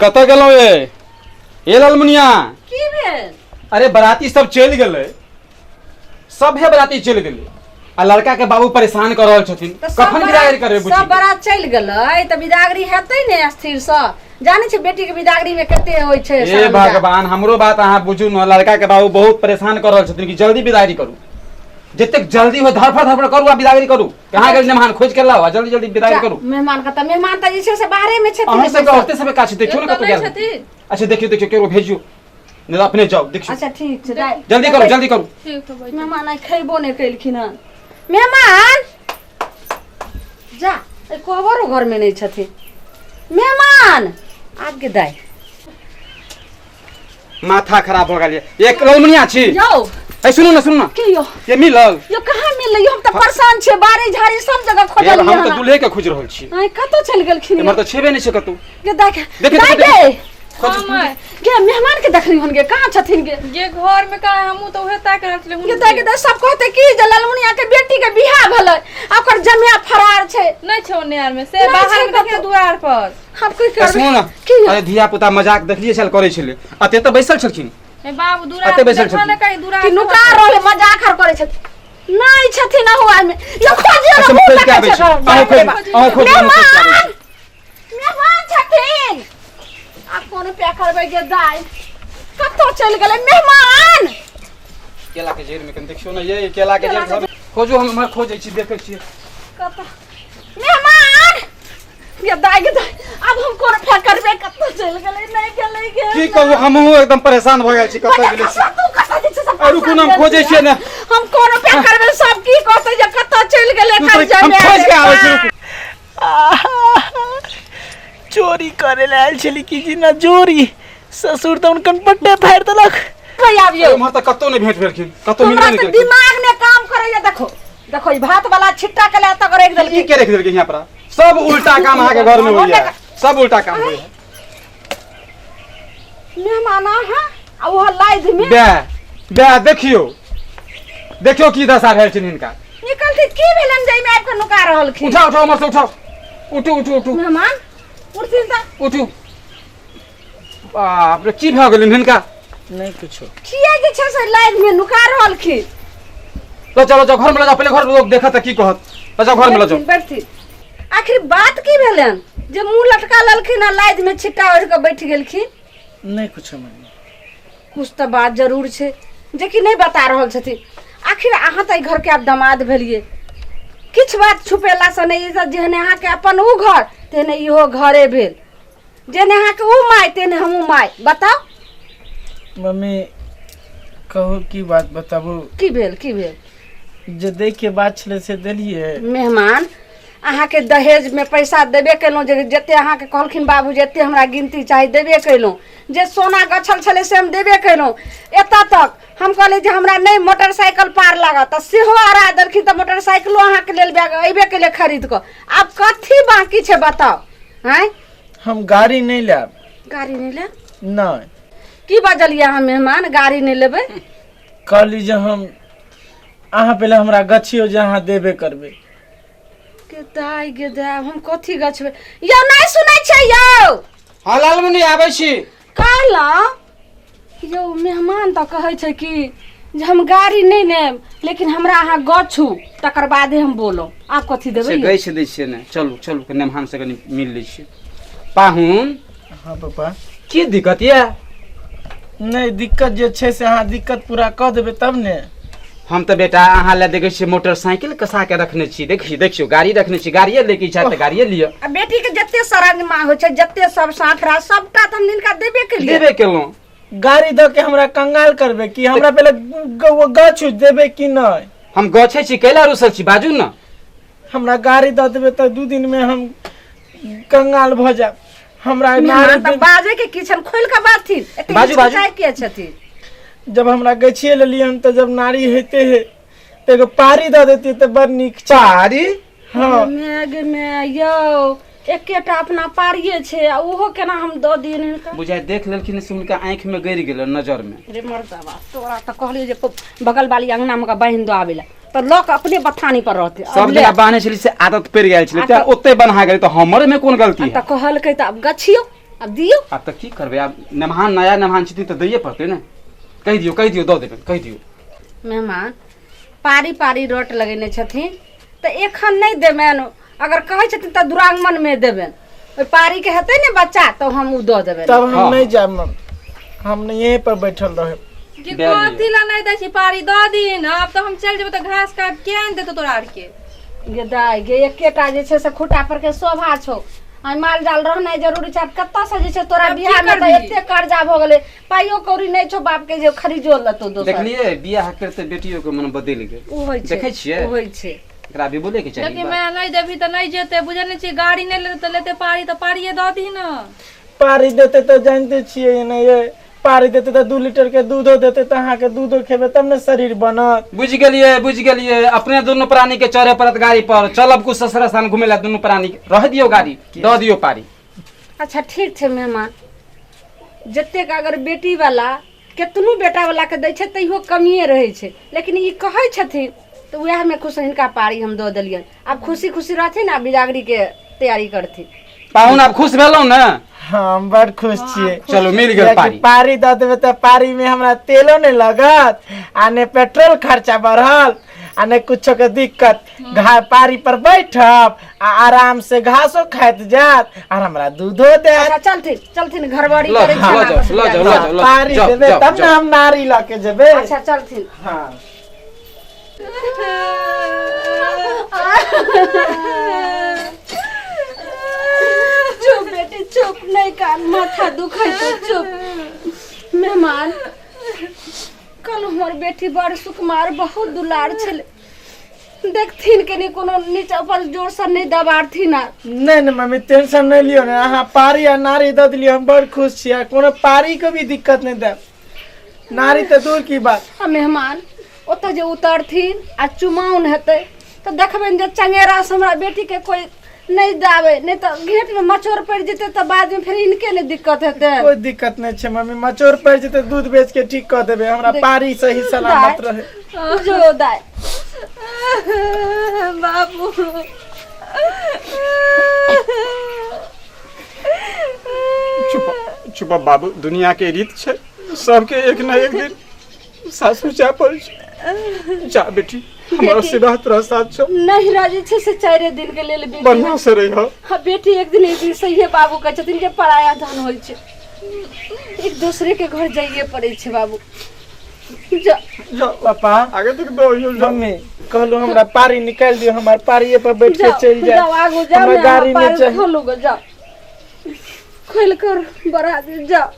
कतऽ गेलहुँ ये ए लालमुनिया? की भेल? अरे बराती सब चलि गेलै, सभे बराती चलि गेलै आ लड़का के बाबू परेशान कर रहल छथिन। तऽ सब कखन बरात- बिदागरी करबै सब बुच्ची? बरात चलि गेलै तऽ बिदागरी हेतै ने स्थिरसँ। जानै छै बेटी के बिदागरी में कते होइ छै हे सामजा। भगवान, हमरो बात अहाँ बुझू ने। लड़का के बाबू बहुत परेशान कर रहल छथिन कि जल्दी बिदागरी करू, जतेक जल्दी हो धड़फड़ धड़फड़ करू आ बिदागरी करू। कहाँ गेल मेहमान? खोज के लाओ आ जल्दी जल्दी बिदागरी करू। मेहमान कतऽ? मेहमान तऽ जे छै से बाहरे में छथिन। अहाँ सबके औरते सबके काज छै, देखियौ ने एतऽ कतऽ नहि गेल। छथिन। अच्छा देखियौ देखियौ, केकरो भेजियौ, नहि तऽ अपने जाउ देखियौ। अच्छा ठीक छै दाइ। जल्दी करू, जल्दी करू। ठीक है बैठू। मेहमान आइ खैबो नहि केलखिन हन। मेहमान जा, एहि कोहबरो घर में नहि छथिन मेहमान। आब के दाइ माथा खराब भऽ गेल ये। एक ललमुनिया छी। यौ। ए सुनू ने, सुनू ने। की यौ? ये मिलल? यौ कहाँ मिललै यौ, हम तऽ परेशान छियै, बाड़ी झाड़ी सब जगह खोजलियै। हम तऽ दूल्हे के खोजि रहल छी। आँय, कतऽ चलि गेलखिन? एम्हर तऽ छेबे नहि छै कतौ। गे दाइ के, देखियौ, दाइ देखियौ, गे। खोज। हाँ, माय। गे मेहमान के देखली हन गे, कहाँ छथिन गे? गे घर में कहाँ, हमहूँ तऽ उहे ताकि रहल छलियै। गे दाइ गे दाइ, सब कहते की जे ललमुनिया के बेटी के बियाह भेलै आ ओकर जमिया फरार छै। नहि छै ओने आर में से, नहि बाहर छै में देखियौ कतौ। दुआर पर। हम की ए, करबै? सुनू ने। की यौ? अरे धिया पुता मजाक देखलियै छल करै छलै, अते तऽ बैसल छलखिन। ए बाबू दुआर अते पर बैसल देखो ने छथिन। कहीं दुआर कि पर नुका रहले, मजाक आर करै छथिन। नहि छथिन अहू आदमी यौ, खोजियौ ने। अच्छा, हम बहुत खोजि के तकै आबै छै छी। घर। अहूँ बाप रे खोजू, बाप। अहूँ खोजू, हम खोजि के आबै मेहमान छी। मेहमान छथिन। आब कोन उपाय करबै गे दाइ? कतऽ चलि गेलै मेहमान? केला के जड़ि में कनि देखियौ ने ये, केला के जड़ि घर खोजू, हम एम्हर खोजै छी, देखै छियै कतऽ मेहमान। गे दाइ गे दाइ, आब हम कोन उपाय करबै? कतऽ चलि गेलै? नहि गेलै गे। की कहू, हमहूँ एकदम परेशान भऽ गेल छी, कतऽ गेलै से। तू कतऽ जे छै से अरे रुकू ने, हम खोजै छियै ने। हम कोन उपाय करबै? सब की कहतै जे कतऽ चलि गेलै तू एकर तो- हम जमाय? खोजि के आबै छी, रुकू। चोरी करे ले आयल छली कि जी ना जोरी, ससुर तऽ हुनकर पट्टे फाड़ि देलक। भैया आबियौ। एम्हर तऽ कतौ नहि भेंट भेलखिन, कतौ हमरा मिलबे नहि तऽ केलखिन। दिमाग ने काम करैया। देखो देखो, ई भात वाला छिट्टा के ले तक रखि ई देलकै। के रखि देलकै यहाँ पर? सब उल्टा काम अहाँके घर में होइया, सब उल्टा काम होइया। मेहमान अहाँ आ ओहो लाइध में। बे बे, देखियौ देखियौ की दशा भेल छनि हिनका। निकलती की भेलन जे एहिमे आबि कऽ नुका रहलखिन? उठाउ उठाउ, उम्हर से उठाउ, उठू उठू उठू। मेहमान उठथिन तऽ। उठू। बाप रे, की भऽ गेलनि हिनका? नहि कुछो। किया जे छै से लाइध में नुका रहलखिन? लऽ चलो जाओ, घर में लऽ जाओ पहिले, घर में लोग देखत तऽ की कहत? लऽ जाओ, घर में लऽ जाओ। बैठथिन बैठथिन। आखिर बात की भेलन जे मुंह लटका लेलखिन आ लाइध में छिट्टा ओढ़ि कऽ बैठ गेलखिन? नहि कुछो मम्मी। कुछ तऽ बात जरूर छै जे कि नहि बता रहल छथिन। आखिर अहाँ तऽ एहि घरके आब दामाद भेलियै, किछु बात छुपेलासँ नहि। ई जेहने अहाँके अपन ओ घर तेहने इहो घरे भेल, जेहने अहाँके ओ माय तेहने हमहूँ माय। बताउ मम्मी, कहू की बात बताबू? की भेल, की भेल? जे दै के बात छलै से देलियै। मेहमान, अहाँके दहेजमे पैसा देबे केलहुँ, जे जते अहाँके कहलखिन बाबू जे एते हमरा गिनती चाही, देबे केलहुँ। जे सोना गछल छलै से हम देबे केलहुँ। एतऽ तक हम कहलियै जे हमरा नहि मोटरसाइकिल पार लागत, तऽ सेहो अड़ा देलखिन, तऽ मोटरसाइकिलो अहाँके लेल बैग अयबे केलै खरीद कऽ। आब कथी बाँकी छै बताउ? आँय, हम गाड़ी नहि लेब। गाड़ी नहि लेब? नहि। की बजलियै अहाँ मेहमान, गाड़ी नहि लेबै? कहली जे हम अहाँ पहिले हमरा गछियौ जे अहाँ देबे करबै। गे दाइ गे दाइ, हम कथी गछबै यौ? नहि सुनै छै यौ? हँ लालमुनि, आबै छी। कहलहुँ यौ मेहमान, तऽ कहै छै कि जे हम गाड़ी नहि लेब, लेकिन हमरा अहाँ गछू तकर बादे हम बोलब। आब कथी देबै से यौ? गछि दै छियै ने, चलू चलू, कनि मेहमान से कनि मिल लै छियै। पाहुन। हँ पापा। की दिक्कत यऽ? नहि दिक्कत जे छै से अहाँ दिक्कत पूरा कऽ देबै तब ने। हम तऽ बेटा अहाँ लए देखै छियै मोटरसाइकिल कसा के रखने छी, देखियौ देखियौ, गाड़ी रखने छी, गाड़िए लैके इच्छा तऽ गाड़िए लिअ। आ बेटीके जते सरंजमा होइ छै, जते सब साँठरा सबटा तऽ हम हिनका देबे केलियै। देबे केलहुँ। गाड़ी दऽ के हमरा कंगाल करबै कि हमरा पहिले गाछ देबै कि नहि? हम गछै छी, कैला रुसल छी, बाजू ने। हमरा गाड़ी दऽ देबै तऽ 2 दिन में हम कंगाल भऽ जायब। हमरा मेहमान नारी तऽ बाजे के की छन, खोलि कऽ बाजथिन, एते बाजू, बाजू। हिचकिचाइ किया छथिन? जब हमरा गछिए लेलियै हन तऽ जब नारी होइते है तऽ एगो पारी दऽ देतियै तऽ बड़ नीक छै। पारी? हँ। मे गे मे यौ, एकेटा अपना पारिये छै आ ओहो केना हम दऽ दियनि हिनका? बुझाइ देख लेलखिन से हुनका आँखि में गड़ि गेल नजर में। रे मर्दबा, तोरा तऽ कहलियै जे बगल वाली अंगना मे बान्हि दऽ आबै लए, तऽ लऽ कऽ अपने बथानी पर रहतै। सब दिना बान्है छली से आदत पड़ि गेल छलै, आ तऽ ओते बन्हा गेलै, तऽ हमर में कोन गलती आ है? तऽ कहलकै तऽ आब गछियौ, आब दियौ। आब तऽ की करबै, आब मेहमान नया मेहमान छथिन तऽ दैये पड़तै ने। कहि दियौ, कहि दियौ, दऽ देबै, कहि दियौ। मेहमान पारी पारी रट लगेने छथिन तऽ एखन नहि देबनि, अगर कहै छथिन तऽ दुरागमनमे देबनि। ओहि पारीके हेतै ने बच्चा तऽ हम ओ दऽ देबनि। तब हम हाँ। नहीं जायब मम्मी, हम यहीं पर बैठल रहे। कि दए दियौ। कथी ला नहि दै छी पारी, दऽ दीन। आब तऽ हम चलि जेबै तऽ घास काट के आनि देतौ तोरा आरके। गे दाइ गे, एकेटा जे छै से खुटा पर के शोभा छौ, आ माल जाल रहनाइ जरूरी छै। आब कतऽसँ जे छै तोरा आब की बियाहमे तऽ करबिही? एते कर्जा भऽ गेलै, पाइयो कौड़ी नहि छौ बापके जे खरीजो लेतौ दोसर। देखलियै, बियाह करते बेटियो के मन बदलि गेल। ओ होइ छै। देखै छियै? ओ होइ छै। एकरा अभी बोले के चाही। लेकिन मैं नहि देबही तऽ नहि जेतै, बुझै नहि छी? गाड़ी नहि लेतै तऽ लेतै पारी, तऽ पारिये दऽ दही ने। पारी देते तऽ जानते छियै ने, ये पारी देते तऽ 2 लीटर के दूधो देते, तऽ अहाँके दूधो खेबै तब ने शरीर बनत। बुझि गेलियै, बुझि गेलियै। अपने दुनू प्राणी के चढ़े पड़त गाड़ी पर, चलब कुछ ससुर स्थान घुमे ला दुनू प्राणी। रह दियौ गाड़ी, दऽ दियौ पारी। अच्छा ठीक छै मेहमान, जतेक अगर बेटीवला केतनो बेटावलाके दै छै तैयो कमिए रहै छै, लेकिन ई कहै छथिन तऽ उएहमे खुश, हिनका पारी हम दऽ देलियनि। आब खुशी खुशी रहथिन आ बिदागरीके तैयारी करथिन। पाहुन, आब खुश भेलहुँ ने? हाँ, हम बड़ खुश छियै। चलू, मिल गेल कियाकि पारी। पारी दऽ देबै तऽ पारी में हमरा तेलो नहि लगत आ ने पेट्रोल खर्चा बढ़ल आ ने कुछो के दिक्कत। घा पारी पर बैठब आ आराम से घासो खाइत जायत और हमरा दूधो देत। अच्छा चलथिन, चलथिन, घरबड़ी लऽ करै लऽ छी। जाउ, लऽ जाउ, लऽ जाउ, लऽ पारी जाउ, देबै जाउ, तब ने जाउ। हम नारी लऽ के जेबै। अच्छा चलथिन। हाँ। चुप बेटी चुप, नहीं कान, माथा दुखै छौ, चुप। मेहमान, कल हमर बेटी बड़ सुकुमार, बहुत दुलार छलै। देखथिन कनि कोनो नीचा ऊपर जोरसँ नहि दबारथिन आर। नहीं नहीं मम्मी, टेंशन नहीं लियो ने। अहाँ पारी आ नारी दऽ दिलियै, हम बड़ खुश छी। आ कोनो पारी के भी दिक्कत नहीं देब, नारी तऽ दूर की बात। आ मेहमान, ओतऽ जे उतरथिन आ चुमाउन हेतै तऽ देखबनि जे चंगेरासँ हमरा बेटीके कोइ नहि दाबै, नहि तऽ घेंटमे मचोड़ पड़ि जेतै तऽ बादमे फेर हिनके ने दिक्कत हेतै। कोई दिक्कत नहीं छै मम्मी, मचोड़ पड़ि जेतै दूध बेच के ठीक कऽ देबै। हमरा पारी सही सलामत रहे। जो दाइ। बाबू। चुप चुप बाबू, दुनिया के रीत छै, सबके एक न एक दिन सासुर जाय पड़ै छै। जा बेटी, हमर आशीर्वाद तोरा साथ छौ। नहिरा जे छै से 4 दिन के लेल बेटी। बढ़िया से रहिह। हाँ बेटी, एक दिन एक दिन सहिए बाबू कहै छथिन कि पराया धन होइ छै, एक दूसरे के घर जाइए पड़ै छै बाबू, जा। जा। पापा। आगे तक दो जा। मम्मी, कहलहुँ हमरा पारी निकालि दियौ, हमर पारिये पर बैठ के जाओ। चलि जाओ। जायब। आगू जाओ। हमरा ने गाड़ी अहाँ नहि पार चाही। खोलू गो, जाओ, खोल कर बढ़ा दे, जाओ।